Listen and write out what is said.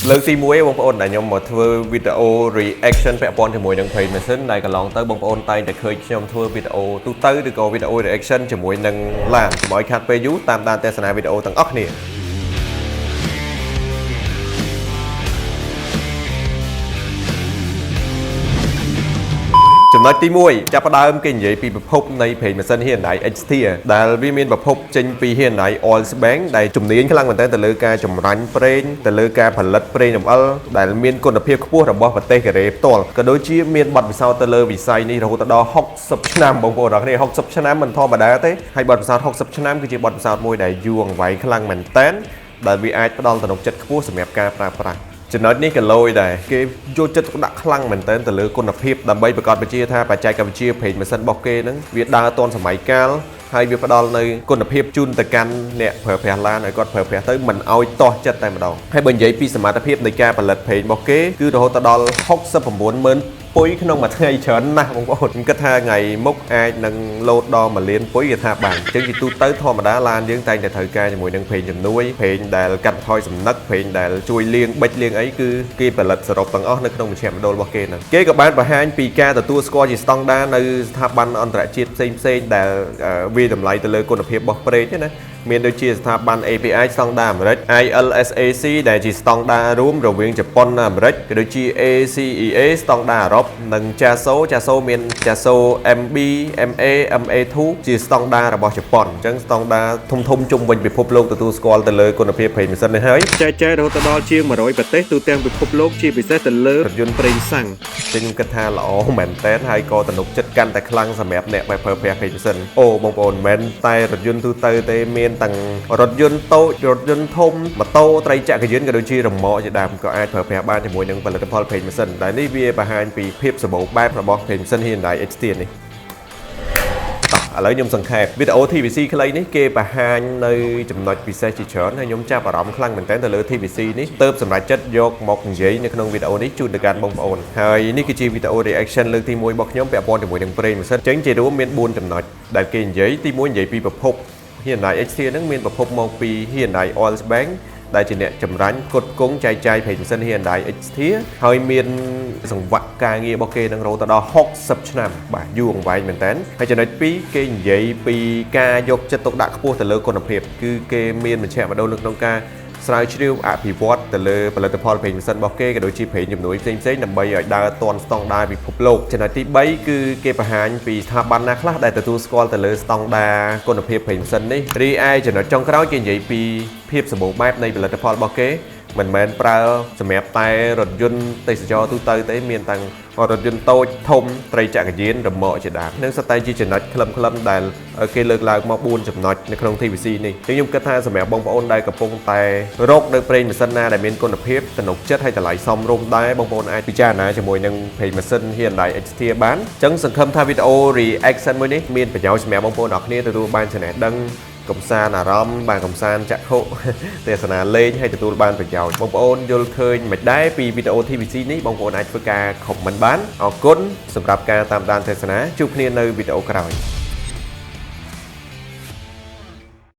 លើកទី1បងប្អូនដែលខ្ញុំមកធ្វើវីដេអូ reaction ពាក់ព័ន្ធជាមួយនឹង ប្រេងម៉ាស៊ីន ដែលកន្លងទៅបងប្អូនតែងតែឃើញខ្ញុំធ្វើវីដេអូទូទៅឬក៏វីដេអូ reaction ជាមួយនឹងឡានកុំឲ្យខាត់ពេលយូរតាមដានទស្សនាវីដេអូទាំងអស់គ្នា។ ចំណុចទី1ចាប់ផ្ដើមគេនិយាយពីប្រភពនៃប្រេងម៉ាស៊ីន Hyundai Extia ដែលវាមានប្រភពចេញពី Hyundai Oil Bank ដែលជំនាញខ្លាំងមែនទែនទៅលើការចម្រាញ់ប្រេងទៅលើការផលិតប្រេងរំអិលដែលមានគុណភាពខ្ពស់របស់ប្រទេសកូរ៉េផ្ទាល់ក៏ដូចជាមានបទពិសោធន៍ទៅលើវិស័យនេះរហូតដល់60ឆ្នាំបងប្អូនទាំងគ្នា60ឆ្នាំមិនធម្មតាទេហើយបទពិសោធន៍60ឆ្នាំគឺជាបទពិសោធន៍មួយដែលយូរអង្វែងខ្លាំងមែនទែនដែលវាអាចផ្ដល់ទំនុកចិត្តខ្ពស់សម្រាប់ការប្រើប្រាស់ចំណុចនេះក៏លយដែរគេយកចិត្តទុកដាក់ខ្លាំងមែនទែនទៅលើគុណភាពដើម្បីប្រកាសបញ្ជាថាបច្ចេកវិទ្យាប្រេងម៉ាស៊ីនរបស់គេហ្នឹងវាដើរទាន់សម័យកាលហើយវាផ្ដល់នៅគុណភាពជូនទៅកាន់អ្នកប្រើប្រាស់ឡានឲ្យគាត់ប្រើប្រាស់ទៅមិនឲ្យទាស់ចិត្តតែម្ដងហើយបើនិយាយពីសមត្ថភាពនៃការផលិតប្រេងរបស់គេគឺរហូតដល់69ម៉ឺនពុយក្នុងមួយថ្ងៃច្រើនណាស់បងប្អូនខ្ញុំគិតថាថ្ងៃមុខអាចនឹងលោតដល់1លានពុយគេថាបានអញ្ចឹងជាទូទៅធម្មតាឡានយើងតែងតែត្រូវការជាមួយនឹងប្រេងជំនួយប្រេងដែលកាត់បន្ថយសំណឹកប្រេងដែលជួយលាងបិចលាងអីគឺគេផលិតសរុបទាំងអស់នៅក្នុងមជ្ឈមណ្ឌលរបស់គេហ្នឹងគេក៏បានបង្ហាញពីការទទួលស្គាល់ជាស្តង់ដារនៅស្ថាប័នអន្តរជាតិផ្សេងផ្សេងៗដែលវាយតម្លៃទៅលើគុណភាពរបស់ប្រេងណាមានដូចជាស្ថាប័ន API ស្តង់ដារអាមេរិក ILSAC ដែលជាស្តង់ដាររួមរវាងជប៉ុននិងអាមេរិកក៏ដូចជា ACEA ស្តង់ដារអឺរ៉ុបនិង JASO JASO មាន JASO MB MA MA2 ជាស្តង់ដាររបស់ជប៉ុនអញ្ចឹងស្តង់ដារធំធំៗជុំវិញពិភពលោកទទួលស្គាល់ទៅលើគុណភាពប្រេងម៉ាស៊ីននេះហើយ ចែកចាយរហូតដល់ជាង100ប្រទេសទូទាំងពិភពលោកជាពិសេសទៅលើរថយន្តប្រេងសាំង ចឹងខ្ញុំគិតថាល្អមែនតើហើយក៏ទំនុកចិត្តកាន់តែខ្លាំងសម្រាប់អ្នកដែលប្រើប្រាស់ប្រេងម៉ាស៊ីនអូបងប្អូនមិនមែនតែរថយន្តទូទៅទេមានទាំងរថយន្តតូចរថយន្តធំម៉ូតូត្រីចក្រយានក៏ដូចជារ៉ឺម៉កជាដើមក៏អាចប្រើប្រាស់បានជាមួយនឹងផលិតផលប្រេងម៉ាស៊ីនដែលនេះវាបង្ហាញពីភាពសម្បូរបែបរបស់ប្រេងម៉ាស៊ីន Hyundai Extia នេះ តោះឥឡូវខ្ញុំសង្ខេបវីដេអូ TVC ខ្លីនេះគេបង្ហាញនៅចំណុចពិសេសជាច្រើនហើយខ្ញុំចាប់អារម្មណ៍ខ្លាំងមែនទែនទៅលើ TVC នេះទើបសម្រេចចិត្តយកមកនិយាយនៅក្នុងវីដេអូនេះជូនទៅកាន់បងប្អូនហើយនេះគឺជាវីដេអូ reaction លើកទី1របស់ខ្ញុំពាក់ព័ន្ធជាមួយនឹងប្រេងម៉ាស៊ីនអញ្ចឹងជារួមមាន4ចំណុចដែលគេនិយាយទី1និយាយពីប្រភព Hyundai Extia ហ្នឹងមានប្រភពមកពី Hyundai Oil Bank ដែលជាអ្នកចម្រាញ់ផ្គត់ផ្គង់ចែកចាយប្រេងម៉ាស៊ីន Hyundai Extia ហើយមានសង្វាក់ការងាររបស់គេនឹងរហូតដល់60ឆ្នាំបាទយូរអង្វែងមែនតើហើយចំណុច2គេនិយាយពីការយកចិត្តទុកដាក់ខ្ពស់ទៅលើគុណភាពគឺគេមានមជ្ឈមណ្ឌលនៅក្នុងការស្រាវជ្រាវអភិវឌ្ឍទៅលើផលិតផលប្រេងម៉ាស៊ីនរបស់គេក៏ដូចជាប្រេងជំនួយផ្សេងៗដើម្បីឲ្យដើរទាន់ស្តង់ដារពិភពលោកចំណុចទី3គឺគេបង្ហាញពីស្ថាប័នណាខ្លះដែលទទួលស្គាល់ទៅលើស្តង់ដារគុណភាពប្រេងម៉ាស៊ីននេះរីឯចំណុចចុងក្រោយគេនិយាយពីភាពសម្បូរបែបនៃផលិតផលរបស់គេមិនមែនប្រើសម្រាប់តែរថយន្តទេសចរទូទៅទេមានទាំងរថយន្តតូចធំត្រីចក្រយានរ៉ឺម៉កជាដើមនឹងសុទ្ធតែជាចំណុចខ្លឹមៗដែលគេលើកឡើងមក4ចំណុចនៅក្នុង TVC នេះអញ្ចឹងខ្ញុំគិតថាសម្រាប់បងប្អូនដែលកំពុងតែរកនៅប្រេងម៉ាស៊ីនណាដែលមានគុណភាពទំនុកចិត្តហើយតម្លៃសមរម្យដែរបងប្អូនអាចពិចារណាជាមួយនឹងប្រេងម៉ាស៊ីន Hyundai Extia បានអញ្ចឹងសង្ឃឹមថាវីដេអូ reaction មួយនេះមានប្រយោជន៍សម្រាប់បងប្អូនអរគ្នាទទួលបានចំណេះដឹង កំសាន្តអារម្មណ៍បានកំសាន្តចក្ខុ ទេសនាលេងហើយទទួលបានប្រយោជន៍បងប្អូនយល់ឃើញមិនដែរពីវីដេអូ TVC នេះបងប្អូនអាចធ្វើការ comment បានអរគុណសម្រាប់ការតាមដានទស្សនាជួបគ្នានៅវីដេអូក្រោយ។